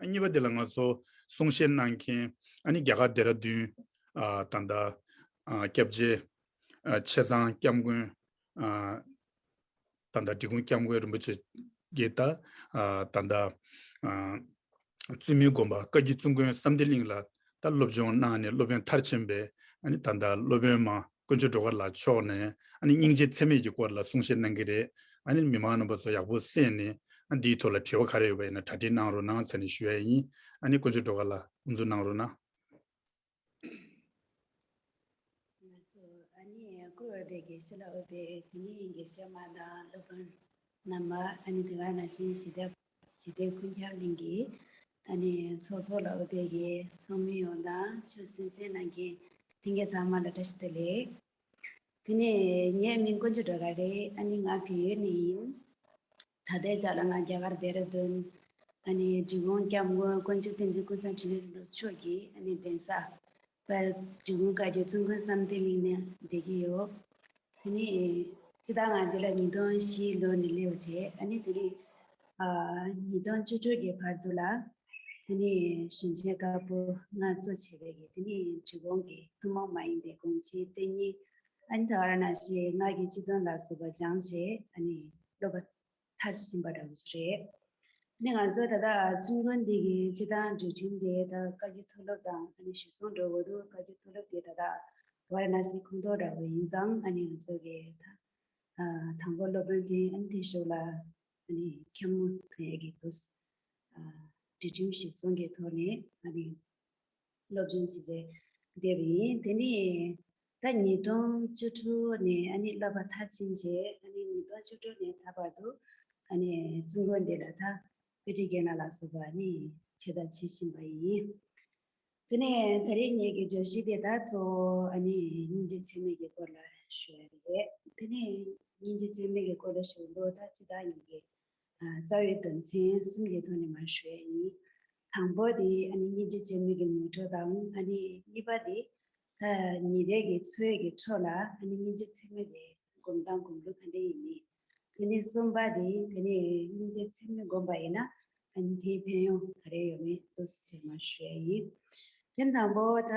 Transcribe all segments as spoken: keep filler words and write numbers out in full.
གཉིས་པ་དེ་ལ་ང་ཚོ་གསུང་བཤད་གནང་མཁན་ཨ་ནི་རྒྱ་གར་ལྡེ་ར་ལྡུན་ཨ་ད་ལྟ་ཨ་སྐྱབས་རྗེ་ཨ་ཆེ་ཚང་སྐྱབས་མགོན་ཨ་ད་ལྟ་འབྲི་གུང་སྐྱབས་མགོན་རིན་པོ་ཆེ་གིས་ད་ཨ་ད་ལྟ་ཨ་བཙུན་མའི་དགོན་པ་བཀའ་བརྒྱུད་བཙུན་དགོན་བསམ་གཏན་གླིང་ལ་ད་སློབ་སྦྱོང་གནང་ནས་སློབ་དཔོན་མཐར་ཕྱིན་པའི་ཨ་ནི་ད་ལྟ་སློབ་དཔོན་མ་དཀོན་མཆོག་སྒྲོལ་དཀར་ལགས་མཆོག་ནས་ཨ་ནི་སྙིང་རྗེ་ཚད་མེད་ཀྱི་སྐོར་ལ་གསུང་བཤད་གནང་གི་རེད། ཨ་ནི་མི་མང་རྣམ་པ་ཚོ་ཡག་པོ་གསན་ནས་ཨ་འདིའི་ཐོག་ལ་དྲི་བ་ག་རེ་ཡོད་པ་ཡིན་ན་གྲ་སྒྲིག་གནང་རོགས་གནང་ཟེར་ནས་ཞུ་ཡ་ཡིན། ཨ་ནི་དཀོན་མཆོག་སྒྲོལ་དཀར་ལགས་དབུ་འཛུགས་གནང་རོགས་གནང་། ལགས་སོ། ཨ་ནི་བཀུར་འོས་པའི་དགེ་བཤེས་ལགས། འོས་པའི་དེ་ནས་དགེ་བཤེས་མ་དང་སློབ་དཔོན་རྣམ་པ། ཨ་ནི་དེ་ག་ནང་བཞིན་ཞི་བདེ་ཞི་བདེ་ཀུན་ཁྱབ་གླིང་གི་ཨ་ནི་ཚོགས་གཙོ་ལགས། འོས་པའི་གི་ཚོགས་མི་ཡོངས་དང་ཆོས་གསན་གསན་གནང་མཁན་ལྷན་རྒྱས་ཚང་མ་ལ་བཀྲ་ཤིས་བདེ་ལེགས། དེ་ནས་ངའི་མིང་དཀོན་མཆོག་སྒྲོལ་དཀར་རེད། ཨ་ནི་ང་བལ་ཡུལ་ནས་ཡིན། ད་ལྟའི་ཆ་ལ་ང་རྒྱ་གར་ལྡེ་ར་ལྡུན་ཨ་ནི་འབྲི་གུང་སྐྱབས་མགོན་དཀོན་མཆོག་བསྟན་འཛིན་ཀུན་བཟང་འཕྲིན་ལས་རིན་པོ་ཆེ་མཆོག་གི་ཨ་ནི་གདན་ས་དཔལ་འབྲི་གུང་བཀའ་བརྒྱུད་བཙུན་དགོན་བསམ་གཏན་གླིང་ནས་བསྡད་ཀྱི་ཡོད། དེ་ནས་སྤྱིར་བཏང་ང་འདི་ལ་ཉིས་སྟོང་བཞི་ལོ་ནས་སླེབས་བྱས། ཨ་ནི་དེ་ནས་ཨ་ཉིས་སྟོང་བཅུ་དྲུག་གི་བར་དུ་ལ་དེ་ནས་ཞིང་ཆེན་དཀར་པོ་ང་གཙོ་བྱས་པའི་གི་དེ་ནས་འབྲི་གུང་གི་ཐུན་མོང་མ་ཡིན་པའི་དགོངས་གཅིག་བསྟན་གཉིས། ཨ་ནི་ད་ག་རང་ནང་བཞིན་སྔགས་ཀྱི་སྤྱི་དོན་ལ་སོགས་པ་སྦྱངས་བྱས། ཨ་ནི་སློབ་པ་མཐར་ཕྱིན་པ་འདྲ་བོ་ཞིག་རེད། ཨ་ནི་ང་ཚོ་ད་ལྟ་བཙུན་དགོན་འདི་གི་སྤྱི་བཏང་སྒྲིག་ཁྲིམས་དེ་ད་བཀའ་བརྒྱུད་མཐོ་སློབ་དང་ཨ་ནི་གཞིར་བཟུང་འགྲོ་དགོས་འདུག་བཀའ་བརྒྱུད་མཐོ་སློབ་དེ་ད་ལྟ་ཝཱ་ར་ཎ་སིའི་ཁོངས་གཏོགས་འདྲ་བོ་ཡིན་ཙང་། ཨ་ནི་ང་ཚོ་གི་ད་ཨ་དང་པོ་སློབ་དཔོན་དེ་ཨ་ནི་དེ་ཞོགས་ལ་ཨ་ནི་མཁན་མོ་ཐོན་ཡས་ཀྱི་འདུག་ཨ་སྒྲིག་ཁྲིམས་གཞིར་བཟུང་གི་ཐོག་ནས་ཨ་ནི་སློབ་སྦྱོང་བྱེད་ཚེ་བསྡད་པ་ཡིན། དེ་ནས་ད་ཉིས་སྟོང་བཅུ་དྲུག་ནས་ཨ་ནི་བསླབ་པ་མཐར་ཕྱིན་བྱས། ཨ་ནི་ཉིས་སྟོང་བཅུ་དྲུག་ནས་ད་བར་དུ་ཨ་ནི་བཙུན་དགོན་འདི་ལ་ད་དཔེ་ཁྲིད་རྒན་ལགས་ལ་སོགས་པ་ཨ་ནི་བྱས་དང་བྱེད་བཞིན་པ་ཡིན། དེ་ནས་ད་རེས་ངེད་ཀྱི་བརྗོད་གཞི་དེ་ད་གཙོ་བོ་ཨ་ནི་སྙིང་རྗེ་ཚད་མེད་ཀྱི་སྐོར་ལ་ཞུ་ཡ་རེད། དེ་ནས་སྙིང་རྗེ་ཚད་མེད་ཀྱི་སྐོར་ལ་ཞུ་འདུག་ད་ཅི་ད་ངེད་ཀྱི་རྩ་བའི་དོན་ཚན་གསུམ་གྱི་ཐོག་ནས་མར་ཞུ་ཡ་ཡིན། དང་པོ་དེ་ཨ་ནི་སྙིང་རྗེ་ཚད་མེད་ཀྱི་ངོ་སྤྲོད་དང་། ཨ་ནི་གཉིས་པ་དེ་ད་ཉིན་རེ་གི་འཚོ་བའི་གི་ཁྲོད་ལ་ཨ་ནི་སྙིང་རྗེ་ཚད་མེད་དེ་སྒོམ་སྟངས་སྒོམ་ལུགས་ག་འདྲ་ཡིན་མིན། དེ་ནས་གསུམ་པ་དེ་དེ་ནས་སྙིང་རྗེ་ཚད་མེད་སྒོམ་པ་ཡིན་ན་ཨ་ནི་དེའི་ཕན་ཡོན་ག་རེ་ཡོད་མེད་འདུག་སེ་མར་ཞུ་ཡ་ཡིན། དེ་དང་པོ་ད་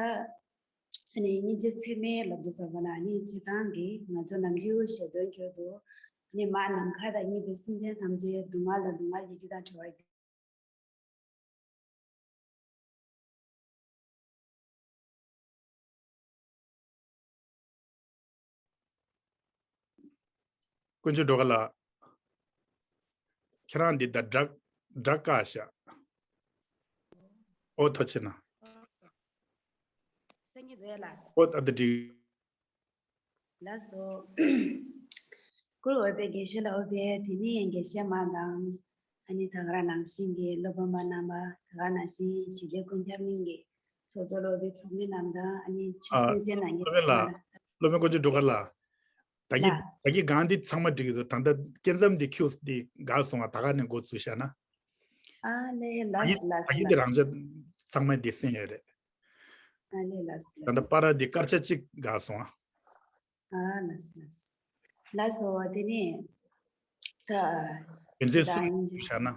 ཨ་ནི་སྙིང་རྗེ་ཚད་མེད་ལབ་དུས་ཙམ་པ་ན་ཨ་ནི་སྤྱིར་བཏང་གི་ང་ཚོ་ནམ་རྒྱུན་ཞལ་འདོན་སྐྱོར་དུ་ཨ་ནི་མར་ནམ་མཁའ་དང་མཉམ་པའི་སེམས་ཅན་ཐམས་ཅད་སྡུག་བསྔལ་དང་སྡུག་བསྔལ་གྱི་རྒྱུ་དང་བྲལ་བར་དཀོན་མཆོག་སྒྲོལ་དཀར་ལགས། ཁྱེད་རང་འདི་ད་སྒྲ་སྒྲ་བཀག་ཤག་ཨོ་ཐོ་ཆེ་ན། སེང་གེ་རྡོ་ལ། ཨོ་ད་འདི་འགྲིག་ལགས་སོ། བཀུར་འོས་པའི་དགེ་བཤེས་ལགས། འོས་པའི་དེ་ནས་དགེ་བཤེས་མ་དང་། ཨ་ནི་ད་ག་རང་ནང་བཞིན་གྱི་སློབ་དཔོན་མ་རྣམ་པ། ད་ག་ནང་བཞིན་ཞི་བདེ་ཀུན་ཁྱབ་གླིང་གི་ཚོགས་གཙོ་ལགས། འོས་པའི་ཚོགས་མི་རྣམས་དང་། ཨ་ནི་ཆོས་ཨ་གསན་གསན་གནང་མཁན་སློབ་དཔོན་ལགས། ཚང་མ་ལ། སློབ་དཔོན་དཀོན་མཆོག་སྒྲོལ་དཀར་ལགས། ད་གི་ལགས། ད་གི་སྒང་འདི་ཚང་མ་འགྲིག་གི་འདུག་ད་ལྟ་སྐྱེ་མཚམས་འདི་ཁྱུག་འདི་འགག་སོང་བ། ད་ག་ནས་འགོ་ཚུགས་ཤག་ན། ཨ་ལེ་ད་གི་ལགས་ད་གི་ལགས། འདི་རང་ཅག་ཚང་མ་འདི་གསན་ཡོད་རེད། ཨ་ལེ་ལགས་ད་ལྟ་ལགས། པར་འདི་སྐར་ཆ་གཅིག་འགག་སོང་ཨ། ཨ་ལགས་ལགས། ལགས་སོ། དེ་ནས་ད་རྒྱུ་མཚན་གསུམ་ད་བཤད་ན།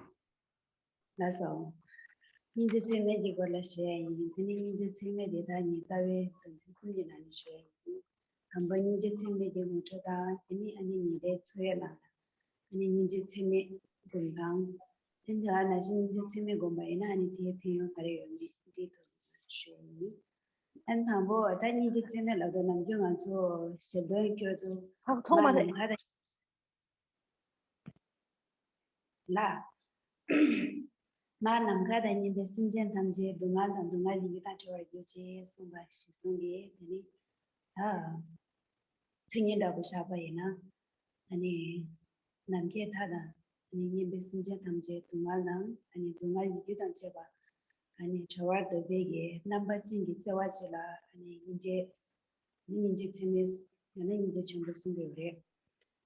ལགས་སོ། སྙིང་རྗེ་ཚད་མེད་ཀྱི་སྐོར་ལ་ཞུ་ཡ་ཡིན། དེ་ནི་སྙིང་རྗེ་ཚད་མེད་དེ་ད་ངའི་རྩ་བའི་དོན་ཚན་གསུམ་གྱི་ནང་ནས་ཞུ་ཡ་ཡིན། དང་པོ་སྙིང་རྗེ་ཚད་མེད་ཀྱི་ངོ་སྤྲོད་དང་། དེ་ནི་ཨ་ནི་ཉིན་རེའི་འཚོ་བའི་ནང་ལ་ཨ་ནི་སྙིང་རྗེ་ཚད་མེད་སྒོམ་སྟངས། དེ་འདྲ་ནང་བཞིན་སྙིང་རྗེ་ཚད་མེད་སྒོམ་པ་ཡིན་ན་ཨ་ནི་དེའི་ཕན་ཡོན་ག་རེ་ཡོད་མེད་འདིའི་ཐོག་ནས་ཞུ་ཡ་ཡིན། ཨ་ནི་དང་པོ་ད་སྙིང་རྗེ་ཚད་མེད་ལབ་དུས་ནམ་རྒྱུན་ང་ཚོ་ཞལ་འདོན་སྐྱོར་དུས་ཐོག་ཐོག་མ་མ་དེ་ནམ་མཁའ་དང་། ལ། མར་ནམ་མཁའ་དང་མཉམ་པའི་སེམས་ཅན་ཐམས་ཅད་སྡུག་བསྔལ་དང་སྡུག་བསྔལ་གྱི་རྒྱུ་དང་བྲལ་བར་གྱུར་ཅིག་གསུངས་པ་གཞིར་བཟུང་གིས། དེ་ནི་ད་མཚན་ཉིད་འདྲ་པོ་བཞག་པ་ཡིན་ན། ཨ་ནི་ནམ་མཁའི་མཐའ་དང་ཨ་ནི་མཉམ་པའི་སེམས་ཅན་ཐམས་ཅད་སྡུག་བསྔལ་དང་ཨ་ནི་སྡུག་བསྔལ་གྱི་རྒྱུ་དང་བཅས་པ་ཨ་ནི་བྲལ་བར་འདོད་པའི་གི་རྣམ་པ་ཅན་གྱི་བརྩེ་བ་ཅིག་ལ་ཨ་ནི་སྙིང་རྗེ། སྙིང་རྗེ་ཚད་མེད་ཡང་ན་སྙིང་རྗེ་ཆེན་པོ་གསུངས་ཡོད་རེད།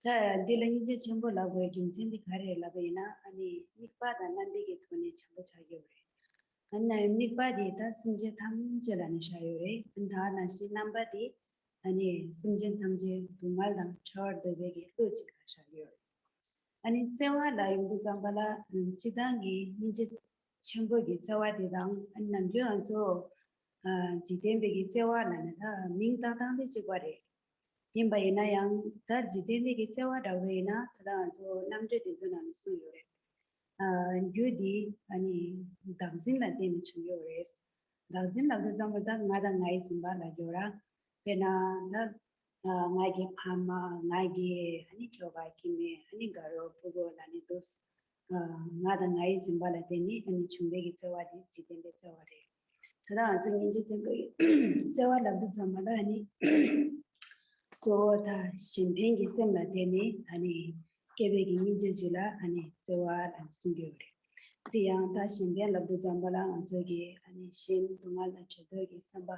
ད་འདི་ལ་སྙིང་རྗེ་ཆེན་པོ་ལབ་དགོས་རྒྱུ་མཚན་དེ་ག་རེ་ལབ་པ་ཡིན་ན། ཨ་ནི་དམིགས་པ་དང་རྣམ་པའི་གི་ཐོག་ནས་ཆེན་པོ་ཆགས་ཡོད་རེད། ཨ་ནི་དམིགས་པ་དེ་ད་སེམས་ཅན་ཐམས་ཅད་ལ་ནི་བཞག་ཡོད་རེད། ད་ནང་བཞིན་རྣམ་པ་དེ་ཨ་ནི་སེམས་ཅན་ཐམས་ཅད་སྡུག་བསྔལ་དང་བྲལ་བར་འདོད་པའི་གི་བློ་གཅིག་ལ་བཞག་ཡོད་རེད། ཨ་ནི་བརྩེ་བ་ལ་ཡོང་དུས་ཙམ་པ་ལ་སྤྱིར་བཏང་གི་སྙིང་རྗེ་ ཆེན་པོ་གི་བརྩེ་བ་དེ་དང་ཨ་ནི་ནམ་རྒྱུན་ང་ཚོ་ཨ་འཇིག་རྟེན་པའི་གི་བརྩེ་བ་ལབ་ན་ད་མིང་བཏགས་སྟངས་དེ་གཅིག་པ་རེད། ཡིན་པ་ཡིན་ན་ཡང་ད་འཇིག་རྟེན་པའི་གི་བརྩེ་བ་འདྲ་བོ་ཡིན་ན་ད་ལྟ་ང་ཚོ་རྣམ་འགྲེལ་དེ་ཚོའི་ནང་ནས་གསུངས་ཡོད་རེད། ཨ་རྒྱུ་དེ་ཨ་ནི་བདག་འཛིན་ལ་བརྟེན་ནས་བྱུང་ཡོད་རེད། བདག་འཛིན་ལབ་དུས་ཙམ་པ་ད་ང་དང་ངའི་འཛིན་པ་ལབ་ཡོད་ར། དཔེར་ན་ད་ཨ་ང་གི་ཕ་མ་ང་གི་ཨ་ནི་ཁྱོ་ག་ཁྱི་མེད་ཨ་ནི་དགའ་རོགས་ཕྲུ་གུ་ལབ་ནི་འདུག་ཨ་ང་དང་ངའི་འཛིན་པ་ལ་བརྟེན་ནས་ཨ་ནི་བྱུང་བའི་གི་བརྩེ་བ་དེ་འཇིག་རྟེན་པའི་བརྩེ་བ་རེད། ད་ལྟ་ང་ཚོ་སྙིང་རྗེ་ཅན་པའི་བརྩེ་བ་ལབ་དུས་ཙམ་པ་ལ་ཨ་ནི་གཙོ་བོ་ད་གཞན་ཕན་གྱི་སེམས་ལ་བརྟེན་ནས་ཨ་ནི་སྐྱེས་པའི་གི་སྙིང་རྗེ་ཅིག་ལ་ཨ་ནི་བརྩེ་བ་ལ་གསུང་གི་ཡོད་རེད། དེ་ཡང་ད་གཞན་ཕན་ལབ་དུས་ཙམ་པ་ལ་ང་ཚོ་གི་ཨ་ནི་གཞན་སྡུག་བསྔལ་དང་བྲལ་འདོད་ཀྱི་བསམ་པ་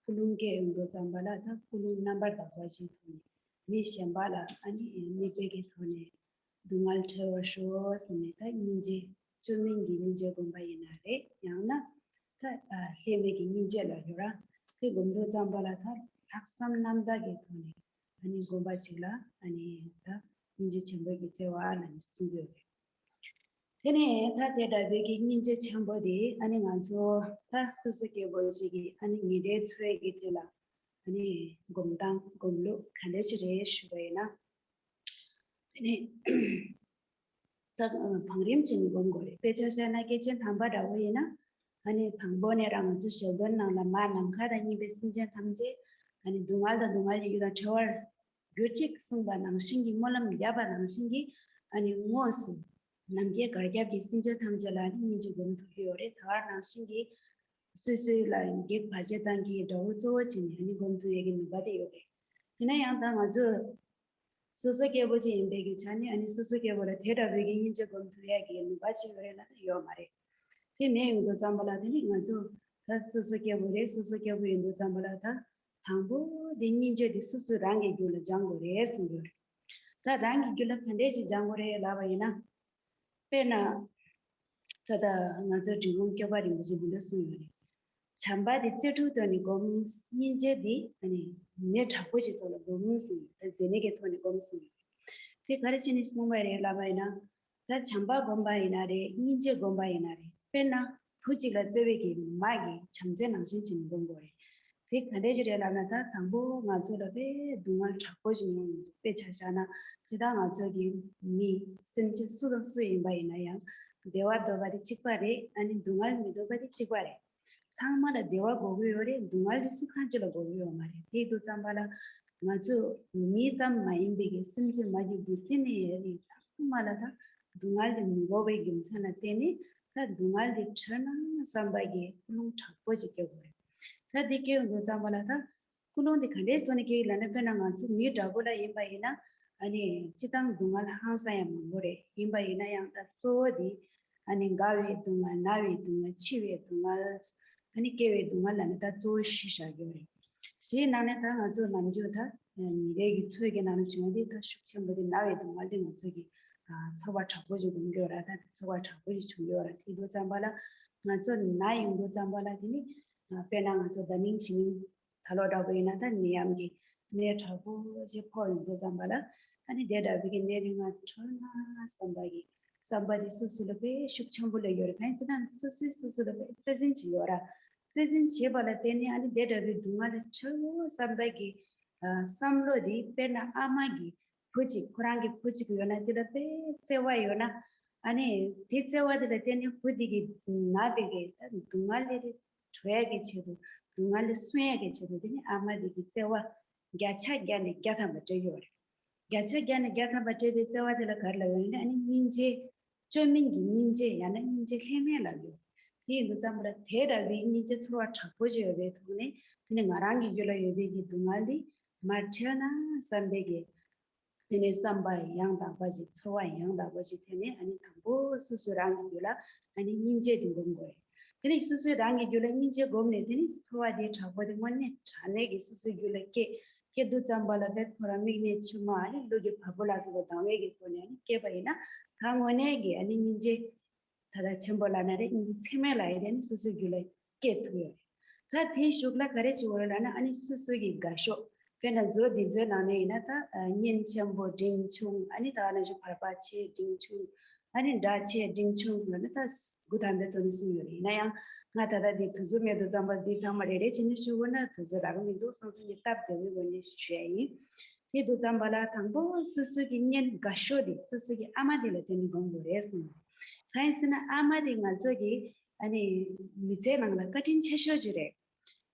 ཕུགས་ལུང་སྐྱེ་ཡོང་དུས་ཙམ་པ་ལ་ད་ཕུགས་ལུང་རྣམ་པར་དག་པ་ཞིག་ཐོག་ནས་མི་གཞན་པ་ལ་ཨ་ནི་དམིགས་པའི་གི་ཐོག་ནས་སྡུག་བསྔལ་བྲལ་བར་ཤོག་ཟེར་ནས་ད་སྙིང་རྗེ་བཅོས་མིན་གྱི་སྙིང་རྗེ་སྒོམ་པ་ཡིན་ན་རེད། ཡང་ན་ད་ལྷད་མེད་ཀྱི་སྙིང་རྗེ་ལ་ཡོད་ར། དེ་སྒོམ་དུས་ཙམ་པ་ལ་ད་ལྷག་བསམ་རྣམ་དག་གི་ཐོག་ནས་ཨ་ནི་སྒོམ་པ་ཅིག་ལ་ཨ་ནི་ད་སྙིང་རྗེ་ཆེན་པོའི་གི་བརྩེ་བ་ལ་ནི་གསུངས་ཡོད་རེད། དེ་ནས་ད་དེ་འདྲ་བའི་གི་སྙིང་རྗེ་ཆེན་པོ་དེ་ཨ་ནི་ང་ཚོ་ད་སོ་སོ་སྐྱེ་བོ་ཅིག་གི་ཨ་ནི་ཉིན་རེའི་འཚོ་བའི་གི་ཐད་ལ་ཨ་ནི་སྒོམ་སྟངས་སྒོམ་ལུགས་ག་འདྲ་ཞིག་རེད་ཞུ་བ་ཡིན་ན། དེ་ནས་ད་བང་རིམ་ཅན་སྒོམ་དགོས་རེད། དཔེ་ཆ་བཞག་ན་སྐྱེས་ཆེན་དམ་པ་འདྲ་བོ་ཡིན་ན་ཨ་ནི་དང་པོ་ནས་རང་ང་ཚོ་ཞལ་འདོན་ནང་ལ་མ་ནམ་མཁའ་དང་མཉམ་པའི་སེམས་ཅན་ཐམས་ཅད་ཨ་ནི་སྡུག་བསྔལ་དང་སྡུག་བསྔལ་གྱི་རྒྱུ་དང་བྲལ་བར་གྱུར་ཅིག་གསུངས་པ་ནང་བཞིན་གྱི་སྨོན་ལམ་བརྒྱབ་པ་ནང་བཞིན་གྱི་ཨ་ནི་དངོས་སུ་ནམ་མཁའི་གར་ཁྱབ་ཀྱི་སེམས་ཅན་ཐམས་ཅད་ལ་ཨ་ནི་སྙིང་རྗེ་སྒོམ་ཐུབ་ཀྱི་ཡོད་རེད། ད་ག་ནང་བཞིན་གྱི་སོ་སོའི་ལ་གེགས་བར་ཆད་བཏང་གི་དགྲ་བོ་གཙོ་བོ་བྱས་ནས་ཨ་ནི་སྒོམ་ཐུབ་ཡས་ཀྱི་ནུས་པ་དེ་ཡོད་རེད། ཡིན་ན་ཡང་ད་ང་ཚོས་སོ་སོ་སྐྱེ་བོ་ཅིག་ཡིན་པའི་གི་ཆ་ནས་ཨ་ནི་སོ་སོ་སྐྱེ་བོ་ལ་དེ་འདྲ་བའི་གི་སྙིང་རྗེ་སྒོམ་ཐུབ་ཡས་ཀྱི་ནུས་པ་ཅིག་ཡོད་རེད་ལབ་ན་ཡོད་མ་རེད། དེ་མེད་ཡོང་དུས་ཙམ་པ་ལ་དེ་ནི་ང་ཚོ་ད་སོ་སོ་སྐྱེ་བོ་རེད། སོ་སོ་སྐྱེ་བོ་ཡིན་དུས་ཙམ་པ་ལ་ད་དང་པོ་དེ་སྙིང་རྗེ་དེ་སོ་སོ་རང་གི་རྒྱུད་ལ་སྦྱང་དགོས་རེད་གསུངས་ཡོད་རེད། ད་རང་གི་རྒྱུད་ལ་ག་འདྲས་ཅིག་སྦྱང་དགོས་རེད་ལབ་པ་ཡིན་ན། དཔེར་ན། ད་ལྟ་ང་ཚོ་འབྲི་གུང་སྐྱོབ་པ་རིན་པོ་ཆེ་འདི་འདྲ་གསུངས་ཡོད་རེད། བྱམས་པ་དེ་རྩེ་དྲུག་ཐོག་ནས་སྒོམ། སྙིང་རྗེ་དེ་ཨ་ནི་ནད་དྲག་པོ་ཞིག་ཐོག་ལ་སྒོམ་གསུངས་ཡོད། ད་མཛེ་ནད་ཀྱི་ཐོག་ནས་སྒོམ་གསུངས་ཡོད། དེ་ག་རེ་བྱས་ནས་གསུངས་པ་རེད་ལབ་པ་ཡིན་ན། ད་བྱམས་པ་སྒོམ་པ་ཡིན་ན་རེད། སྙིང་རྗེ་སྒོམ་པ་ཡིན་ན་རེད། དཔེར་ན་བུ་གཅིག་ལ་བརྩེ་བའི་གི་མ་གི་བྱམས་བརྩེ་ནང་བཞིན་བྱས་ནས་སྒོམ་དགོས་རེད། དེ་ག་འདྲས་ཞིག་རེད་ལབ་ན། ད་དང་པོ་ང་ཚོ་ལ་དཔེ་སྡུག་བསྔལ་དྲག་པོ་ཞིག་མྱོང་ཡོང་དུས། དཔེ་ཆ་བཞག་ན་ཇི་ལྟར་ང་ཚོ་གི་མི་སེམས་ཅན་སུ་དང་སུ་ཡིན་པ་ཡིན་ན་ཡང་བདེ་བ་འདོད་པ་དེ་གཅིག་པ་རེད། ཨ་ནི་སྡུག་བསྔལ་མི་འདོད་པ་དེ་གཅིག་པ་རེད། ཚང་མ་ལ་བདེ་བ་དགོས་ཀྱི་ཡོད་རེད། སྡུག་བསྔལ་དེ་སུ་གང་ཅིག་ལ་དགོས་ཀྱི་ཡོད་མ་རེད། དེ་དུས་ཙམ་པ་ལ་ང་ཚོ་མི་ཙམ་མ་ཡིན་པའི་གི་སེམས་ཅན་མ་གི་འདི་སྲིད་ནས་ཡོད་རེད། ཚང་མ་ལ་ད་སྡུག་བསྔལ་དེ་མི་དགོས་པའི་རྒྱུ་མཚན་ལ་བརྟེན་ནས་ད་སྡུག་བསྔལ་དེ་བྲལ་ན་བསམ་པ་གི་ཀུན་སློང་དྲག་པོ་ཞིག་སྐྱེ་དགོས་རེད། ད་འདི་སྐྱེ་ཡོང་དུས་ཙམ་པ་ལ་ད་ཀུན་སློང་འདི་ག་འདྲའི་ཐོག་ནས་སྐྱེ་གི་ལབ་ན། དཔེར་ན་ང་ཚོ་མི་དྲག་པོ་ལ་ཡིན་པ་ཡིན་ན་ཨ་ནི་སྤྱིར་བཏང་སྡུག་བསྔལ་ཧང་སང་ཡང་མང་པོ་རེད། ཡིན་པ་ཡིན་ན་ཡང་ད་གཙོ་བོ་འདི་ཨ་ནི་རྒ་བའི་སྡུག་བསྔལ། ན་བའི་སྡུག་བསྔལ། འཆི་བའི་སྡུག་བསྔལ། ཨ་ནི་སྐྱེ་བའི་སྡུག་བསྔལ་ལབ་ནས་ད་གཙོ་བོ་བཞི་བཞག་གི་ཡོད་རེད། བཞིའི་ནང་ནས་ད་ང་ཚོ་ནམ་རྒྱུན་ད་ཉིན་རེ་གི་འཚོ་བའི་གི་ནང་ལ་བྱུང་བ་འདི་ད་ཤུགས་ཆེན་པོ་འདི་ན་བའི་སྡུག་བསྔལ་འདི་ང་ཚོ་གི་ཚོར་བ་དྲག་པོ་ཞིག་སྒོམ་གི་ཡོད་ར། ད་ཚོར་བ་དྲག་པོ་ཞིག་བྱུང་གི་ཡོད་ར། དེ་དུས་ཙམ་པ་ལ་ང་ཚོ་ན་ཡོང་དུས་ཙམ་པ་ལ་དེ་ནི་དཔེར་ན་ང་ཚོ་ད་ནིང་གཞེས་ནིང་ད་ལོ་འདྲ་པོ་ཡིན་ན་ད་ནད་ཡམས་ཀྱི་ནད་དྲག་པོ་ཞིག་ཕོག་ཡོང་དུས་ཙམ་པ་ལ་ཨ་ནི་དེ་འདྲ་བའི་གི་ནད་འདི་མ་འཕྲོད་ན་བསམ་པ་གི་བསམ་པ་དེ་སོ་སོ་ལ་དཔེ་ཤུགས་ཆེན་པོ་སླེབས་ཡོད་རེད། གང་ཡིན་ཟེར་ན་སོ་སོས་སོ་སོ་ལ་དཔེ་བརྩེ་འཛིན་བྱེད་ཡོད་ར། བརྩེ་འཛིན་བྱེད་པ་ལ་བརྟེན་ནས་ཨ་ནི་དེ་འདྲ་བའི་སྡུག་བསྔལ་དེ་ཁྲོ་བོ་བསམ་པ་གི་བསམ་བློ་དེ་དཔེར་ན་ཨ་མ་གི་བུ་གཅིག་ཁོ་རང་གི་བུ་གཅིག་ཡོད་ན་དེ་ལ་དཔེ་བརྩེ་བ་ཡོད་ན། ཨ་ནི་དེ་བརྩེ་བ་དེ་ལ་བརྟེན་ནས་བུ་དེ་གི་ན་བའི་གི་ད་སྡུག་བསྔལ་ལས་དེ་གྲོལ་ཡ་གི་ཆེད་དུ། སྡུག་བསྔལ་ལས་སྲུང་ཡ་གི་ཆེད་དུ་དེ་ནི་ཨ་མ་དེ་གི་བརྩེ་བ་བརྒྱ་ཆ་བརྒྱ་ནས་བརྒྱ་ཐམ་པ་སྤྲད་ཡོད་རེད། བརྒྱ་ཆ་བརྒྱ་ནས་བརྒྱ་ཐམ་པ་སྤྲད་པའི་བརྩེ་བ་དེ་ལ་ག་རེ་ལབ་ཡོད་ན། ཨ་ནི་སྙིང་རྗེ། བཅོས་མིན་གྱི་སྙིང་རྗེ་ཡང་ན་སྙིང་རྗེ་ལྷད་མེད་ལབ་ཡོད། དེ་ཡིན་དུས་ཙམ་པ་ལ་དེ་འདྲ་བའི་སྙིང་རྗེ་ཚོར་བ་དྲག་པོ་ཞིག་ཡོད་པའི་ཐོག་ནས་དེ་ནི་ང་རང་གི་རྒྱུད་ལ་ཡོད་པའི་གི་སྡུག་བསྔལ་འདི་མ་འཕྲལ་ན་བསམ་པའི་གི་དེ་ནས་བསམ་པ་ཡང་དག་པ་ཞིག་ཚོར་བ་ཡང་དག་པ་ཞིག་ཐོན་ནས་ཨ་ནི་དང་པོ་སོ་སོ་རང་གི་རྒྱུད་ལ་ཨ་ནི་སྙིང་རྗེ་དེ་སྒོམ་དགོས་རེད། དེ་ནས་སོ་སོའི་རང་གི་རྒྱུད་ལ་སྙིང་རྗེ་སྒོམ་ནས་དེ་ནི་ཚོར་བ་དེ་དྲག་པོ་དེ་དངོས་གནས་དྲང་གནས་ཀྱི་སོ་སོའི་རྒྱུད་ལ་སྐྱེ། སྐྱེ་དུས་ཙམ་པ་ལ་དཔེ་ཁོ་རང་མིག་ནས་མཆི་མ་ཨ་ནི་ལུས་ཀྱི་བ་སྤུ་ལ་སོགས་པ་ལྡང་བའི་གི་སྒོ་ནས་ཨ་ནི་སྐྱེས་པ་ཡིན་ན་ད་དངོས་གནས་ཀྱི་ཨ་ནི་སྙིང་རྗེ་ད་ལྟ་ཆེན་པོ་ལབ་ན་རེད། སྙིང་རྗེ་ཚད་མེད་ལབ་ཡ་དེ་ཨ་ནི་སོ་སོའི་རྒྱུད་ལ་སྐྱེ་ཐུབ་ཡོད་རེད། ད་དེའི་གཞུག་ལ་ག་རེ་བྱེད་དགོས་རེད་ལབ་ན། ཨ་ནི་སོ་སོའི་གི་དགའ་ཕྱོགས་དཔེར་ན་མཛོད་འདི་ཚོའི་ནང་ནས་ཡིན་ན་ད་ཨ་གཉེན་ཆེན་པོ་འབྲིང་ཆུང་ཨ་ནི་ད་ག་ནང་བཞིན་བར་པ་ཆེ་འབྲིང་ཆུང་ ཨ་ནི་སྒྲ་ཆེ་འབྲིང་ཆུང་ཟེར་ན་ད་འགོ་དང་པོའི་ཐོག་ནས་གསུངས་ཡོད་རེད། ཡིན་ན་ཡང་ང་ད་ལྟ་འདི་དུས་ཚོད་མེད་དུས་ཙམ་པར་འདི་ཚང་མ་རེ་རེ་བྱས་ནས་ཞུ་དགོས་ན་དུས་ཚོད་རག་གི་མི་འདུག་སོང་ཙང་ངས་སྟབས་བདེ་བོའི་སྒོ་ནས་ཞུ་ཡ་ཡིན། དེ་དུས་ཙམ་པ་ལ་དང་པོ་སོ་སོ་གི་གཉེན་དགའ་ཤོས་དེ་སོ་སོ་གི་ཨ་མ་དེ་ལ་བརྟེན་ནས་སྒོམ་དགོས་རེད་གསུངས། གང་ཡིན་ཟེར་ན་ཨ་མ་དེ་ང་ཚོ་གི་ཨ་ནི་མི་ཚེའི་ནང་ལ་བཀའ་དྲིན་ཆེ་ཤོས་ཅིག་རེད།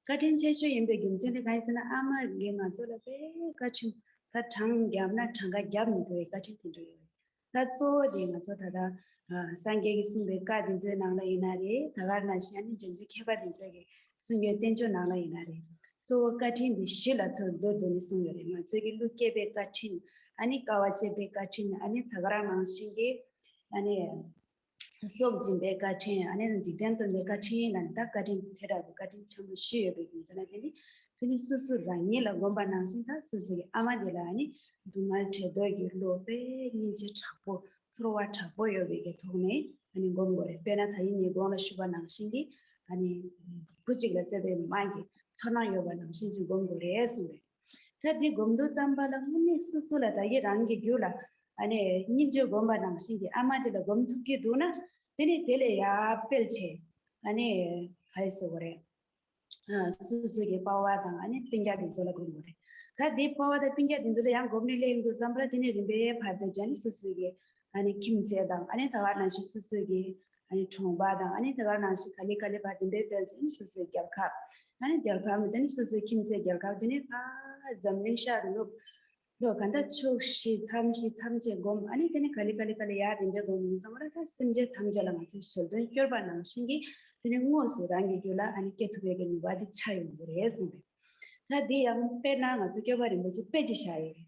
བཀའ་དྲིན་ཆེ་ཤོས་ཡིན་པའི་རྒྱུ་མཚན་དེ་གང་ཡིན་ཟེར་ན་ཨ་མ་གིས་ང་ཚོ་ལ་དཔེ་བཀའ་དྲིན་ད་གྲངས་བརྒྱབ་ན་གྲངས་ཀ་བརྒྱབ་མི་ཐུབ་པའི་བཀའ་དྲིན་དེ་འདྲ་ཡོད་རེད། ད་གཙོ་བོ་དེ་ང་ཚོ་ད་ལྟ་ཨ་སངས་རྒྱས་ཀྱིས་གསུངས་པའི་བཀའ་དེ་ཚོའི་ནང་ལ་ཡིན་ན་རེད། ད་ག་ནང་བཞིན་ཨ་ནི་རྗེས་འཇུག་མཁས་པ་དེ་ཚོ་གིས་གསུངས་ཡོད་བསྟན་བཅོས་ནང་ལ་ཡིན་ན་རེད། གཙོ་བོ་བཀའ་དྲིན་དེ་བཞི་ལ་ཚུར་མདོར་བསྡུས་ནས་གསུངས་ཡོད་རེད། ང་ཚོའི་གི་ཀླུ་སྐྱེས་པའི་བཀའ་དྲིན། ཨ་ནི་དཀའ་བ་སྤྱད་པའི་བཀའ་དྲིན། ཨ་ནི་ད་ག་རང་ནང་བཞིན་གྱི་ཨ་ནི་སྲོག་འཛིན་པའི་བཀའ་དྲིན། ཨ་ནི་འཇིག་རྟེན་སྟོན་པའི་བཀའ་དྲིན་ལ་ནི་ད་བཀའ་དྲིན་དེ་འདྲ་བའི་བཀའ་དྲིན་ཆེན་པོ་བཞི་ཡོད་པའི་རྒྱུ་མཚན་ལ་བརྟེན་ནས་དེ་ནི་སོ་སོ་རང་ཉིད་ལ་བསྒོམས་པ་ནང་བཞིན་ད་སོ་སོ་གི་ཨ་མ་དེ་ལ་ཨ་ནི་སྡུག་བསྔལ་བྲལ་འདོད་ཀྱི་བློ་དཔེ་སྙིང་རྗེ་དྲག་པོ་ཚོར་བ་དྲག་པོ་ཡོད་པའི་གི་ཐོག་ནས་ཨ་ནི་སྒོམ་དགོས་རེད། དཔེར་ན་ད་ཡིན་ངས་གོང་ལ་ཞུས་པ་ནང་བཞིན་གྱི་ཨ་ནི་བུ་གཅིག་ལ་བཙས་པའི་མ་གི་ཚོར་སྣང་ཡོད་པ་ནང་བཞིན་ཅིག་སྒོམ་དགོས་རེད་གསུངས་རེད། ད་འདི་སྒོམ་དུས་ཙམ་པ་ལ་དངོས་གནས་སོ་སོ་ལ་ད་ཡི་རང་གི་རྒྱུད་ལ་ཨ་ནི་སྙིང་རྗེ་སྒོམ་པ་ནང་བཞིན་གྱི་ཨ་མ་དེ་ལ་སྒོམ་ཐུབ་ཀྱི་འདུག་ན་དེ་ནི་དེ་ལས་ཡར་སྤེལ་བྱས་ཨ་ནི་ག་རེ་ཟེར་དགོས་རེད། ཨ་སོ་སོ་གི་པ་ཕ་དང་ཨ་ནི་སྤུན་ཀྱག་དེ་ཚོ་ལ་སྒོམ་དགོས་རེད། ད་འདི་པ་ཕ་དང་སྤུན་ཀྱག་དེ་ཚོ་ལ་ཡང་སྒོམ་ནས་སླེབས་ཡོང་དུས་ཙམ་པ་ལ་དེ་ནི་རིམ་པས་བར་དུ་བྱས་ནས་སོ་སོ་གི་ཨ་ནི་ཁྱིམ་མཚེས་དང་ཨ་ནི་ད་ག་ནང་བཞིན་སོ་སོ་གི་ཨ་ནི་གྲོང་པ་དང་ཨ་ནི་ད་ག་ནང་བཞིན་ག་ལེ་ག་ལེ་བར་དུ་འབད་སྤེལ་ཚེ་ཨ་ནི་སོ་སོའི་རྒྱལ་ཁབ། ཨ་ནི་རྒྱལ་ཁབ་མི་དེ་ནི་སོ་སོའི་ཁྱིམ་མཚེས་རྒྱལ་ཁབ་དེ་ནི་ཕར་འཛམ་གླིང་ཤར་ནུབ་ལོ་ག་འདྲ་ཕྱོགས་བཞི་མཚམས་བཞི་ཐམས་ཅད་བསྒོམ། ཨ་ནི་དེ་ནི་ག་ལེ་ག་ལེ་ག་ལེ་ཡར་དེ་འདྲ་བསྒོམ་ཡོང་ཙང་ར་ད་སེམས་ཅན་ཐམས་ཅད་ལ་ང་ཚོས་ཞལ་འདོན་སྐྱོར་བ་ནང་བཞིན་གྱི་དེ་ནི་དངོས་སུ་རང་གི་རྒྱུད་ལ་ཨ་ནི་སྐྱེ་ཐུབ་པའི་གི་ནུས་པ་དེ་ཆགས་ཡོང་གི་རེད་གསུངས་པས། ད་འདི་ཡང་དཔེར་ན་ང་ཚོ་སྐྱོབ་པ་རིན་པོ་ཆེ་དཔེ་ཅིག་བཞག་ཡོད་རེད།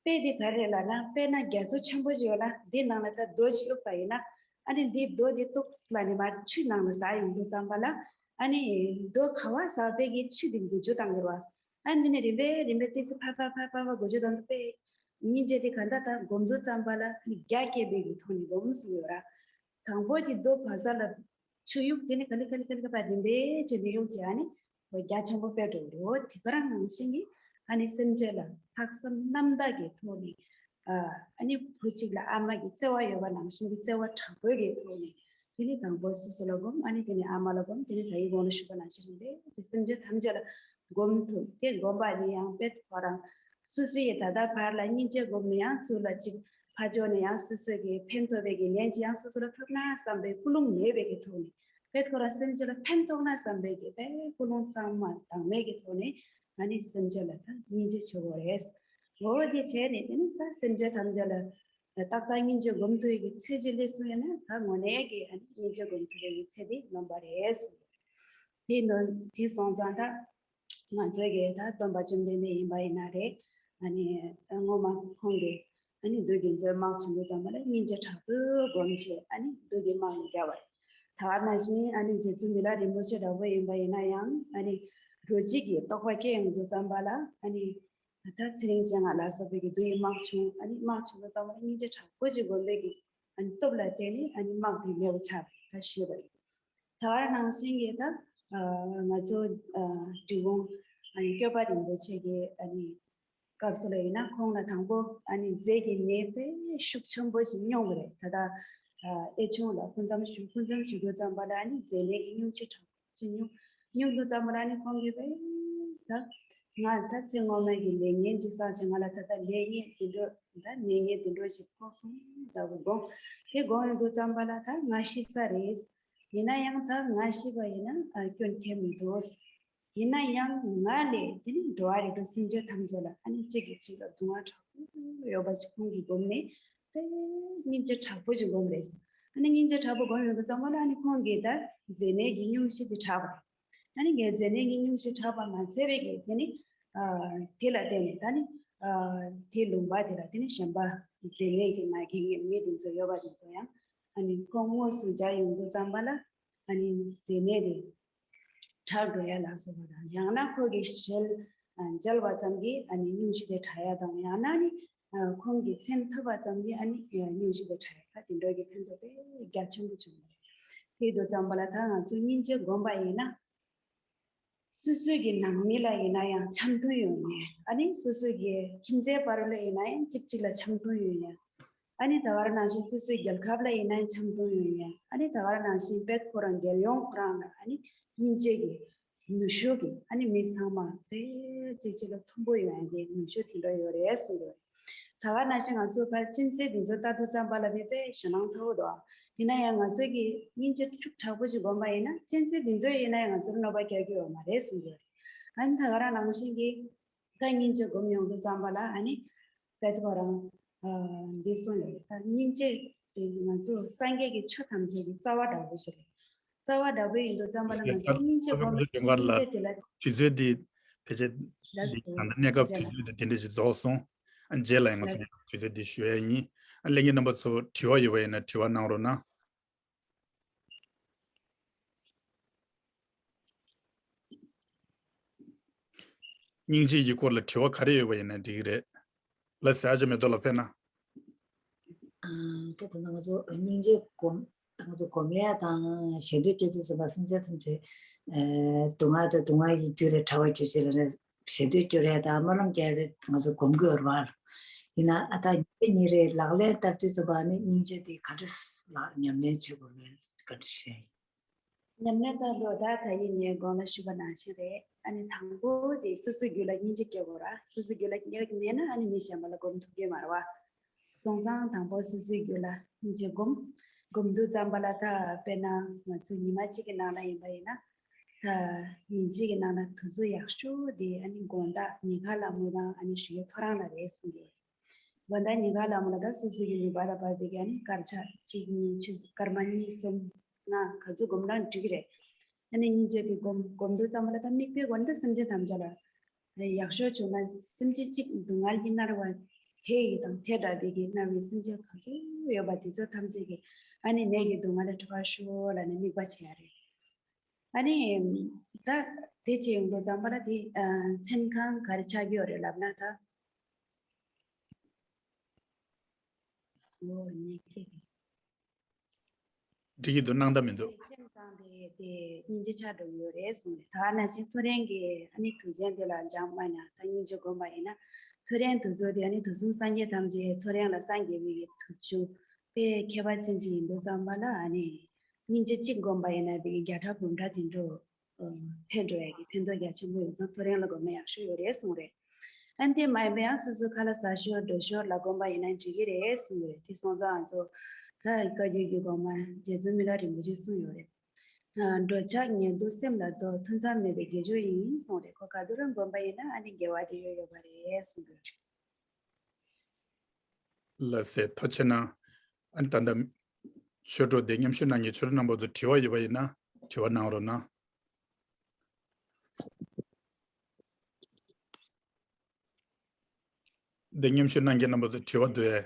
དཔེ་འདི་ག་རེ་ལབ་ན་དཔེར་ན་རྒྱ་མཚོ་ཆེན་པོ་ཞིག་ཡོད་ལ་འདི་ནང་ལ་ད་རྡོ་ཞིག་བླུགས་པ་ཡིན་ན་ཨ་ནི་འདི་རྡོ་འདི་ཏོག་ཙམ་ལ་ནི་མར་ཆུ་ནང་ལ་ཟག་ཡོང་དུས་ཙམ་པ་ལ་ཨ་ནི་རྡོ་ག་བ་ཟག་པའི་གི་ཆུ་འདི་འགུལ་སྐྱོད་བཏང་གི་རེད་བ། ཨ་ནི་འདི་ནི་རིམ་པས་རིམ་པས་ཏོག་ཙམ་ཕར་ཕར་ཕར་ཕར་ཕར་འགུལ་སྐྱོད་བཏང་དུས་དཔེ་སྙིང་རྗེ་དེ་ག་འདྲ་ད་སྒོམ་དུས་ཙམ་པ་ལ་ཨ་ནི་རྒྱ་སྐྱེད་པའི་གི་ཐོག་ནས་སྒོམ་གསུངས་ཡོད་ར། དང་པོ་དེ་རྡོ་བ་ཟ་ལ་ཆུ་ཡུག་དེ་ནི་ག་ལེ་ག་ལེ་ག་ལེ་ག་པ་རིམ་པས་བྱས་ནས་ཡོང་བྱས་ཨ་ནི་རྒྱ་ཆེན་པོ་སྤེལ་འགྲོ་གི་རེད། དེ་ག་རང་ནང་བཞིན་གྱི་ཨ་ནི་སེམས་ཅན་ལ་ལྷག་བསམ་རྣམ་དག་གི་ཐོག་ནས་ཨ་ནི་བུ་གཅིག་ལ་ཨ་མ་གི་བརྩེ་བ་ཡོད་པ་ནང་བཞིན་གྱི་བརྩེ་བ་དྲག་པོའི་གི་ཐོག་ནས་དེ་ནི་དང་པོ་སོ་སོ་ལ་སྒོམ། ཨ་ནི་དེ་ནི་ཨ་མ་ལ་སྒོམ། དེ་ནི་ད་ཡི་གོང་ལ་ཞུས་པ་ནང་བཞིན་རེད། དེ་སེམས་ཅན་ཐམས་ཅད་ལ་སྒོམ་ཐུབ། དེ་སྒོམ་པ་ནི་ཡང་དཔེ་ཁོ་རང་སོ་སོ་ཡི་ད་ལྟ་བར་ལ་སྙིང་རྗེ་སྒོམ་ནས་ཡང་ཚུར་ལ་གཅིག་ཕར་ཕྱོགས་ནས་ཡང་སོ་སོ་གི་ཕན་ཐོགས་པའི་གི་ལན་ཅིག་ཡང་སོ་སོ་ལ་ཐོབ་ན་བསམ་པའི་ཀུན་སློང་མེད་པའི་གི་ཐོག་ནས་དཔེ་ཁོ་རང་སེམས་ཅན་ལ་ཕན་ཐོགས་ན་བསམ་པའི་གི་དཔེ་ཀུན་སློང་གཙང་མ་དྭངས་མའི་གི་ཐོག་ནས་ང་ནི་སེམས་ཅན་ལ་ད་སྙིང་རྗེ་ཆེ་བོ་རེད། འོ་དེ་བྱས་ནས་དེ་ནི་ས་སེམས་ཅན་ཐམས་ཅད་ལ་ཏག་ཏག་སྙིང་རྗེ་སྒོམ་ཐུབ་ཡི་གི་ཚེ་གཅིག་སླེབས་སོང་ཡོད་ན་ད་དངོས་གནས་ཀྱི་ཨ་ནི་སྙིང་རྗེ་སྒོམ་ཐུབ་ཡི་གི་ཚེ་དེ་ལོན་པ་རེད་གསུངས། དེ་ནོ་དེ་སོང་ཙང་ད་ང་ཚོའི་གི་ད་སྟོན་པ་བཅོམ་ལྡན་འདས་ཡིན་པ་ཡིན་ན་རེད། ཨ་ནི་སྔོན་མ་ཁོང་གི་ཨ་ནི་བདུད་དེ་ཚོའི་དམག་བྱུང་དུས་ཙམ་པ་ལ་སྙིང་རྗེ་དྲག་པོས་སྒོམ་བྱས་ཨ་ནི་བདུད་ཀྱི་དམག་ལ་རྒྱལ་བ་རེད། ད་ག་ནང་བཞིན་ཨ་ནི་རྗེ་བཙུན་མི་ལ་རིན་པོ་ཆེ་འདྲ་པོ་ཡིན་པ་ཡིན་ན་ཡང་ཨ་ནི་འགྲོ་འཇིག་གི་རྟོག་པ་སྐྱེ་ཡོང་དུས་ཙམ་པ་ལ་ཨ་ནི། ད་ཚེ་རིང་ཅན་ང་ལ་སོགས་པའི་གི་བདུད་ཡི་དམག་བྱུང་། ཨ་ནི་དམག་བྱུང་དུས་ཙམ་པ་ལ་སྙིང་རྗེ་དྲག་པོ་ཞིག་སྒོམ་པའི་གི་ཨ་ནི་སྟོབས་ལ་བརྟེན་ནས་ཨ་ནི་དམག་དེ་མེད་པ་ཆགས་པ་ད་ཤེས་པ་ཡིན། ད་ག་ནང་བཞིན་གྱི་ད་ང་ཚོ་འབྲི་གུང་ཨ་ནི་སྐྱོབ་པ་རིན་པོ་ཆེ་གི་ཨ་ནི་སྐབས་སུ་ལ་ཡིན་ན་ཁོང་ལ་དང་པོ་ཨ་ནི་མཛེ་གི་ནད་དཔེ་ཤུགས་ཆེན་པོ་ཞིག་མྱོང་བ་རེད། ད་ལྟ་ཨེ་ཆུང་ལ་སྐུ་མཚམས་བཞུགས་སྐུ་མཚམས་བཞུགས་དུས་ཙམ་པ་ལ་ཨ་ནི་མཛེ་ནད་ཀྱི་སྙུང་གཞི་དྲག་ཅིག་སྙུང་། སྙུང་དུས་ཙམ་པ་ལ་ནི་ཁོང་གིས་པས་ད་ང་ད་ཚེ་སྔོན་མའི་གི་ལས་ངན་ཅིག་བསགས་བྱས་ང་ལ་ད་ལྟ་ལས་ངན་དེ་འདྲ་ད་ནད་ངན་དེ་འདྲ་ཞིག་ཕོག་སོང་ལབ་དགོངས། དེ་དགོངས་ཡོང་དུས་ཙམ་པ་ལ་ད་ང་ཤི་ས་རེད། ཡིན་ན་ཡང་ད་ང་ཤི་བ་ཡིན་ན་ཨ་སྐྱོན་ཁྱད་མི་འདུག་ཡིན་ན་ཡང་ང་ལས་དེ་ནི་འགྲོ་བ་རིགས་དྲུག་སེམས་ཅན་ཐམས་ཅད་ལ་ཨ་ནི་གཅིག་གིས་གཅིག་ལ་སྡུག་བསྔལ་དྲག་པོ་ཡོད་པ་ཞིག་ཁོང་གིས་སྒོམ་ནས་དཔེ་སྙིང་རྗེ་དྲག་པོ་ཞིག་སྒོམ་རེད། ཨ་ནི་སྙིང་རྗེ་དྲག་པོ་སྒོམ་ཡོང་དུས་ཙམ་པ་ལ་ཨ་ནི་ཁོང་གིས་ད་མཛེ་ནད་ཀྱི་སྙུང་གཞི་དེ་དྲག་པ་རེད། ཨ་ནི་ངས་མཛེ་ནད་ཀྱི་སྙུང་གཞི་དྲག་པ་མ་ཚད་པའི་གི་དེ་ནི་ཨ་དེ་ལ་བརྟེན་ནས་ད་ནི་ཨ་དེ་ལུང་པ་དེ་ལ་དེ་ནི་གཞན་པ་མཛེ་ནད་ཀྱི་ན་གི་མི་དེ་ཚོ་ཡོད་པ་དེ་ཚོ་ཡང་ཨ་ནི་ཁོང་དངོས་སུ་མཇལ་ཡོང་དུས་ཙམ་པ་ལ་ཨ་ནི་མཛེ་ནད་དེ་དྲག་འགྲོ་ཡ་ལ་སོགས་པ་དང་ཡང་ན་ཁོ་གི་ཞལ་མཇལ་བ་ཙམ་གྱིས་ཨ་ནི་སྙུང་གཞི་དེ་དྲག་ཡ་དང་ཡང་ན་ནི་ཁོང་གི་མཚན་ཐོས་པ་ཙམ་གྱིས་ཨ་ནི་སྙུང་གཞི་དེ་དྲག་ཡ་ད་དེ་འདྲ་གི་ཕན་ཐོགས་དཔེ་རྒྱ་ཆེན་པོ་བྱུང་བ་རེད། དེ་དུས་ཙམ་པ་ལ་ད་ང་ཚོ་སྙིང་རྗེ་སྒོམ་པ་ཡིན་ན་སོ་སོའི་གི་ནང་མི་ལ་ཡིན་ན་ཡང་འཆམ་མཐུན་ཡོང་ཡ། ཨ་ནི་སོ་སོའི་གི་ཁྱིམ་མཚེས་བར་ལ་ཡིན་ན་ཡང་གཅིག་གཅིག་ལ་འཆམ་མཐུན་ཡོང་ཡ། ཨ་ནི་ད་བར་ནང་བཞིན་སོ་སོའི་རྒྱལ་ཁབ་ལ་ཡིན་ན་འཆམ་མཐུན་ཡོང་ཡ། ཨ་ནི་ད་བར་ནང་བཞིན་དཔེ་ཁོ་རང་རྒྱལ་ཡོངས་ཁོ་རང་ལ་ཨ་ནི་སྙིང་རྗེ་གི་ནུས་ཤུགས་ཀྱི་ཨ་ནི་མི་ཚང་མ་དཔེ་གཅིག་གཅིག་ལ་མཐུན་པོ་ཡོང་ཡ་གི་ནུས་ཤུགས་དེ་འདྲ་ཡོད་རེད་གསུངས་ཡོད། ད་ག་ནང་བཞིན་ང་ཚོ་ཕར་གཅན་གཟན་འདི་ཚོ་ལྟ་དུས་ཙམ་པ་ལ་མི་དཔེ་ཞེད་སྣང་ཚ་བོ་འདུག་ཡིན་ན་ཡང་ང་ཚོ་གི་སྙིང་རྗེ་ཤུགས་དྲག་པོ་ཞིག་སྒོམ་པ་ཡིན་ན་གཅན་གཟན་འདི་ཚོ་ཡིན་ན་ཡང་ང་ཚོར་གནོད་པ་རྒྱག་གི་ཡོད་མ་རེད་གསུངས་ཡོད། ཨ་ནི་ད་ག་རང་ནང་བཞིན་གྱི་ད་སྙིང་རྗེ་སྒོམ་ཡོང་དུས་ཙམ་པ་ལ་ཨ་ནི་ད་ལྟ་བ་རང་འདི་གསུངས་ཡོད་རེད། ད་སྙིང་རྗེ་དེ་ང་ཚོ་སངས་རྒྱས་ཀྱི་ཆོས་ཐམས་ཅད་ཀྱི་རྩ་བ་འདྲ་པོ་ཞིག་རེད། རྩ་བ་འདྲ་པོ་ཡིན་དུས་ཙམ་པ་ལ་ང་ཚོ་སྙིང་རྗེ་སྒོམ་ཡོང་དུས་ཙམ་པ་ལ་དུས་ཚོད་འདི་ཕལ་ཆེར་འདི་ད་ལྟ་གནས་སྐབས་དུས་ཚོད་འདི་དེ་འདྲ་ཞིག་རྫོགས་སོང་། རྗེས་ལ་ཡང་ང་ཚོ་དུས་ཚོད་འདི་ཞུ་ཡ་ཡིན། ལྷན་རྒྱས་རྣམ་པ་ཚོ་དྲི་བ་ཡོད་པ་ཡིན་ན་དྲི་བ་གནང་རོགས་གནང་། སྙིང་རྗེ་ཡི་སྐོར་ལ་དྲི་བ་ག་རེ་ཡོད་པ་ཡིན་ན་འགྲིག་གི་རེད། ལགས་སེ། ཨ་ཅག་མེ་ཏོག་ལགས་ཕེབས་ན། ཨ། ད་ད་ང་ཚོ་སྙིང་རྗེ་སྒོམ། ད་ང་ཚོ་སྒོམ་ཡ་དང་ཞེ་འདོད་སྐྱེ་དུས་ཙམ་པ་སེམས་ཅན་ཐམས་ཅད་ཨ་སྡུག་བསྔལ་དང་སྡུག་བསྔལ་གྱི་རྒྱུ་རེད། ཕྲ་བ་རྒྱུ་ཅིག་ལ་རེད། ཞེ་འདོད་སྐྱེ་རེད། ད་སྨོན་ལམ་རྒྱག་རེད། ང་ཚོ་སྒོམ་དགོས་རེད་བ། ཡིན་ན་ཨ་ད་ཉིན་རེ་ལག་ལེན་བསྟར་དུས་ཙམ་པ་ནི་སྙིང་རྗེ་དེ་ག་འདྲ་ལ་ཉམས་ལེན་བྱེད་དགོས་རེད། ག་འདྲ་ཞུ་ཡ་ཡིན། ཉམས་ལེན་དང་ལོ་ཟླ་ད་ཡིན་ངས་གོང་ལ་ཞུས་པ་ནང་བཞིན་རེད། ཨ་ནི་དང་པོ་དེ་སོ་སོའི་རྒྱུད་ལ་སྙིང་རྗེ་སྐྱེ་དགོས་ར། སོ་སོའི་རྒྱུད་ལ་སྙིང་རྗེ་མེད་ན་ཨ་ནི་མི་གཞན་པ་ལ་སྒོམ་ཐུབ་ཀྱི་མ་རེད་བ། སོང་ཙང་དང་པོ་སོ་སོའི་རྒྱུད་ལ་སྙིང་རྗེ་སྒོམ། སྒོམ་དུས་ཙམ་པ་ལ་ད་དཔེར་ན་ང་ཚོ་ཉི་མ་གཅིག་གི་ནང་ལ་ཡིན་པ་ཡིན་ན། ད་ཉིན་གཅིག་གི་ནང་ལ་དུས་ཚོད་ཡག་ཤོས་དེ་ཨ་ནི་དགོང་དག་ཉི་ཁ་ལ་མོ་དང་ཨ་ནི་ཞུ་ཡས་ཐོ་རངས་ལ་རེད་གསུངས་ཡོད། དགོང་དག་ཉི་ཁ་ལ་མོ་ལ་ད་སོ་སོ་གི་ནུས་པ་ལ་བབས་པའི་གི་ཨ་ནི་སྐར་ཆ་གཅིག་གཉིས་ཆུ་ཚོད་སྐར་མ་གཉིས་གསུམ་ལྔ་ག་ཚོད་སྒོམ་རུང་འགྲིག་གི་རེད། ཨ་ནི་སྙིང་རྗེ་དེ་སྒོམ་སྒོམ་དུས་ཙམ་པ་ལ་ད་དམིགས་པའི་སྒོ་ནས་སེམས་ཅན་ཐམས་ཅད་ལ་ཡག་ཤོས་བྱུང་ན་སེམས་ཅན་གཅིག་སྡུག་བསྔལ་གྱིས་མནར་བ་དེ་ཡི་དང་དེ་འདྲ་བའི་གི་མནར་བའི་སེམས་ཅན་ག་ཚོད་ཡོད་པ་དེ་ཚོ་ཐམས་ཅད་ཀྱི་ཨ་ནི་ནད་ཀྱི་སྡུག་བསྔལ་ལས་གྲོལ་བར་ཤོག་ལབ་ནས་དམིགས་པ་བྱེད་ཡ་རེད། ཨ་ནི་ད་དེ་བྱེད་ཡོང་དུས་ཙམ་པ་ལ་དེ་ཨ་མཚན་གང་ག་རེ་ཆགས་ཀྱི་ཡོད་རེད་ལབ་ན་ད། འོ་ནད་ཀྱི། འགྲིག་གི་འདུག་སྣང་དག་མི་འདུག་སེམས་བཟང་དེ་དེ་སྙིང་རྗེ་ཆགས་འགྲོ་གི་ཡོད་རེད་གསུངས་རེད། ད་ནང་བཞིན་ཐོ་རེངས་ཀྱི་ཨ་ནི་དུས་ཆེན་དེ་ལ་སྦྱངས་པ་ཡིན་ན་ད་སྙིང་རྗེ་སྒོམ་པ་ཡིན་ན་ཐོ་རེངས་དུས་ཚོད་དེ་ཨ་ནི་དུས་གསུམ་སངས་རྒྱས་ཐམས་ཅད་ཐོ་རེངས་ལ་སངས་རྒྱས་པའི་གི་དུས་ཚོད་དཔེ་ཁྱད་པར་ཅན་ཅིག་ཡིན་དུས་ཙམ་པ་ལ་ཨ་ནི་སྙིང་རྗེ་གཅིག་སྒོམ་པ་ཡིན་ན་དེ་གི་བརྒྱ་ཕྲག་འབུམ་ཕྲག་དེ་འགྲོ། ཕན་འགྲོ་ཡ་གི་ཕན་ཐོགས་རྒྱ་ཆེན་པོ་ཡོད་ཙང་ཐོ་རེངས་ལ་སྒོམ་ན་ཡག་ཤོས་ཡོད་རེད་གསུངས་རེད། ཨ་ནི་དེ་མ་ཡིན་པ་ཡང་སོ་སོའི་ཁ་ལག་ཟ་ཞོར་འགྲོ་ཞོར་ལ་སྒོམ་པ་ཡིན་ན་འགྲིག་གི་རེད་གསུངས་ཡོད། དེ་སོང་ཙང་ང་ཚོ་ད་བཀའ་བརྒྱུད་ཀྱི་སྒོམ་མ་རྗེ་བཙུན་མི་ལ་རིན་པོ་ཆེས་གསུངས་ཡོད་རེད། འགྲོ་འཆག་ཉལ་འདུག་སེམས་ལ་རྫོགས། ཐུན་མཚམས་མེད་པའི་དགེ་སྦྱོར་ཡིན་གསུངས་རེད། ཁོ་ག་དུས་རང་སྒོམ་པ་ཡིན་ན་ཨ་ནི་དགེ་བ་དེ་ཡོད་ཡོད་པ་རེད་གསུངས་ཡོད་རེད། ལགས་སེ། ཐུགས་རྗེ་གནང་། ཨ་ནི་ད་ལྟ་ཆོས་གྲོགས་དེ་མཉམ་ཞུགས་གནང་མཁན་ཆོས་གྲོགས་རྣམ་པ་ཚོ་དྲི་བ་ཡོད་པ་ཡིན་ན་དྲི་བ་གནང་རོགས་གནང་། འདི་མཉམ་ཞུགས་གནང་མཁན་རྣམ་པ་ཚོ་དྲི་བ་འདུག་ཨེ།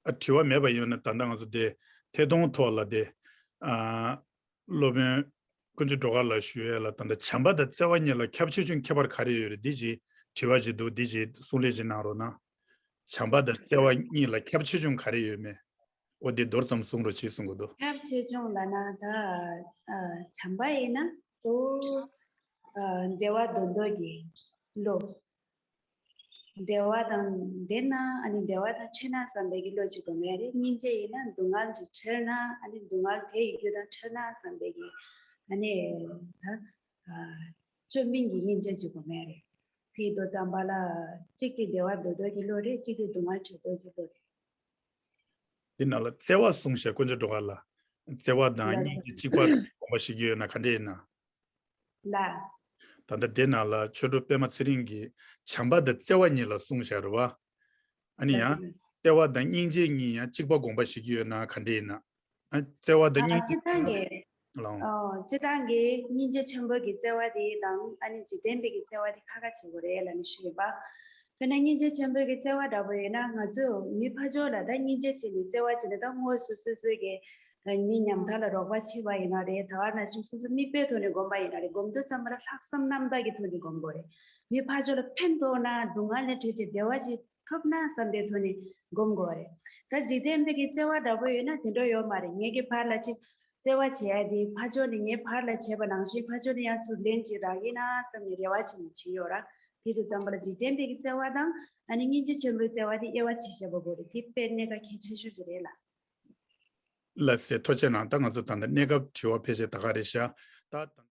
ཨ་དྲི་བ་མེད་པ་ཡོད་ན་ད་ལྟ་ང་ཚོ་དེ་ཐད་གཏོང་ཐོག་ལ་དེ་ཨ་སློབ་དཔོན་དཀོན་མཆོག་སྒྲོལ་དཀར་ལགས་ཞུ་ཡས་ལ་ད་ལྟ་བྱམས་པ་དང་བརྩེ་བ་གཉིས་ལ་ཁྱད་ཆེ་ཆུང་ཁྱད་པར་ག་རེ་ཡོད་རེད། འདི་ཅིག་དྲི་བ་ཅིག་འདུག་འདི་ཅིག་གསུང་ལན་ཅིག་གནང་རོགས་གནང་། བྱམས་པ་དང་བརྩེ་བ་གཉིས་ལ་ཁྱད་ཆེ་ཆུང་ག་རེ་ཡོད་མེད། འོ་དེ་མདོར་ཙམ་གསུང་རོགས་བྱེད་གསུང་གི་འདུག་ཁྱད་ཆེ་ཆུང་ལབ་ན་ད་ཨ་བྱམས་པ་ཡིན་ན་གཙོ་བོ་ཨ་བདེ་བ་འདོད་མདོག་གི་བློ། བདེ་བ་དང་ལྡན་ན་ཨ་ནི་བདེ་བ་དང་འཕྲད་ན་བསམ་པའི་གི་བློ་ཅིག་དགོས་མེད་རེད། སྙིང་རྗེ་ཡིན་ན་སྡུག་བསྔལ་ཅིག་འཕྲད་ན་ཨ་ནི་སྡུག་བསྔལ་དེ་ཡི་རྒྱུ་དང་འཕྲད་ན་བསམ་པའི་གི་ཨ་ནི་ད་ཨ་བཅོས་མིན་གྱི་སྙིང་རྗེ་ཅིག་དགོས་མེད་རེད། དེ་ཡི་དོ་ཙམ་པ་ལ་གཅིག་དེ་བདེ་བ་འདོད་མདོག་གི་བློ་རེད། གཅིག་དེ་སྡུག་བསྔལ་འཕྲད་མདོག་གི་བློ་རེད། འདི་ནང་ལ་བརྩེ་བ་གསུངས་ཤག་དཀོན་མཆོག་སྒྲོལ་དཀར་ལགས། བརྩེ་བ་དང་ལགས་སྙིང་རྗེ་གཅིག་པ་དགོངས་པ་བཞེས་ཀྱི་ཡོད་ན་ག་འདྲ་ཡིན་ན། ལགས། ད་ལྟ་དེ་ནང་ལ་ཆོས་གྲོགས་པད་མ་ཚེ་རིང་གིས་བྱམས་པ་དང་བརྩེ་བ་གཉིས་ལ་གསུངས་བཞག་རེད་བ། ཨ་ནི་ཡང་ལགས་སོ། བརྩེ་བ་དང་སྙིང་རྗེ་གཉིས་ཡང་གཅིག་པ་དགོངས་པ་བཞེས་ཀྱི་ཡོད་ན་ག་འདྲ་ཡིན་ན། ཨ་བརྩེ་བ་དང་ཨ་སྙིང་རྗེ་སྤྱིར་བཏང་གི་ལའང་། ཨོ་སྤྱིར་བཏང་གི་སྙིང་རྗེ་ཆེན་པོ་གི་བརྩེ་བ་དེ་དང་ཨ་ནི་འཇིག་རྟེན་པའི་གི་བརྩེ་བ་དེ་ཁ་ཁ་བྱེད་དགོས་རེད་ལབ་ནས་ཞུས་ཡོད་པ། དཔེར་ན་སྙིང་རྗེ་ཆེན་པོའི་གི་བརྩེ་བ་འདྲ་པོ་ཡོད་ན་ང་ཚོས་མི་ཕར་ཕྱོགས་ལ་ད་སྙིང་རྗེ་བྱས་ནས་བརྩེ་བ་བྱས་ནས་ད་དངོས་སུ་སོ་སོའི་གི་མི་ཉམ་ཐག་ལ་རོགས་པ་བྱས་པ་ཡིན་ན་རེད། ད་ག་ནང་བཞིན་སོ་སོ་མིག་དཔེའི་ཐོག་ནས་སྒོམ་པ་ཡིན་ན་རེད། སྒོམ་དུས་ཙམ་པ་ལ་ལྷག་བསམ་རྣམ་དག་གི་ཐོག་ནས་སྒོམ་དགོས་རེད། མི་ཕར་ཕྱོགས་ལ་ཕན་ཐོགས་ན་སྡུག་བསྔལ་ལས་བྲལ་ཅིག་བདེ་བ་ཅིག་ཐོབ་ན་བསམ་པའི་ཐོག་ནས་སྒོམ་དགོས་རེད། ད་འཇིག་རྟེན་པའི་གི་བརྩེ་བ་འདྲ་པོ་ཡོད་ན་དེ་འདྲ་ཡོད་མ་རེད། ངེད་ཀྱི་ཕར་ལ་ཅིག་བརྩེ་བ་བྱེད་ཡ་དེ་ཕར་ཕྱོགས་ནས་ངས་ཕར་ལ་བྱས་པ་ནང་བཞིན་ཕར་ཕྱོགས་ནས་ཡང་ཚུར་ལན་ཅིག་རག་གི་ན་བསམ་ནས་རེ་བ་བྱེད་ནས་བྱེད་ཡོད་ར། དེ་དུས་ཙམ་པ་ལ་འཇིག་རྟེན་པའི་གི་བརྩེ་བ་དང་ཨ་ནི་སྙིང་རྗེ་ཆེན་པོའི་བརྩེ་བ་དེ་དབྱེ་བ་ཕྱེ་ཤེས་པ་དགོས་རེད། དེ་དཔེ་གནད་འགག་གལ་ཆེ་ཤོས་ཅིག་རེད་ལ། ལགས་སེ། ཐུགས་རྗེ་གནང་། ད་ང་ཚོ་ད་ལྟ་གནས་སྐབས་དྲི་བ་ཕལ་ཆེར་ད་ག་རེད་ཤག་ད།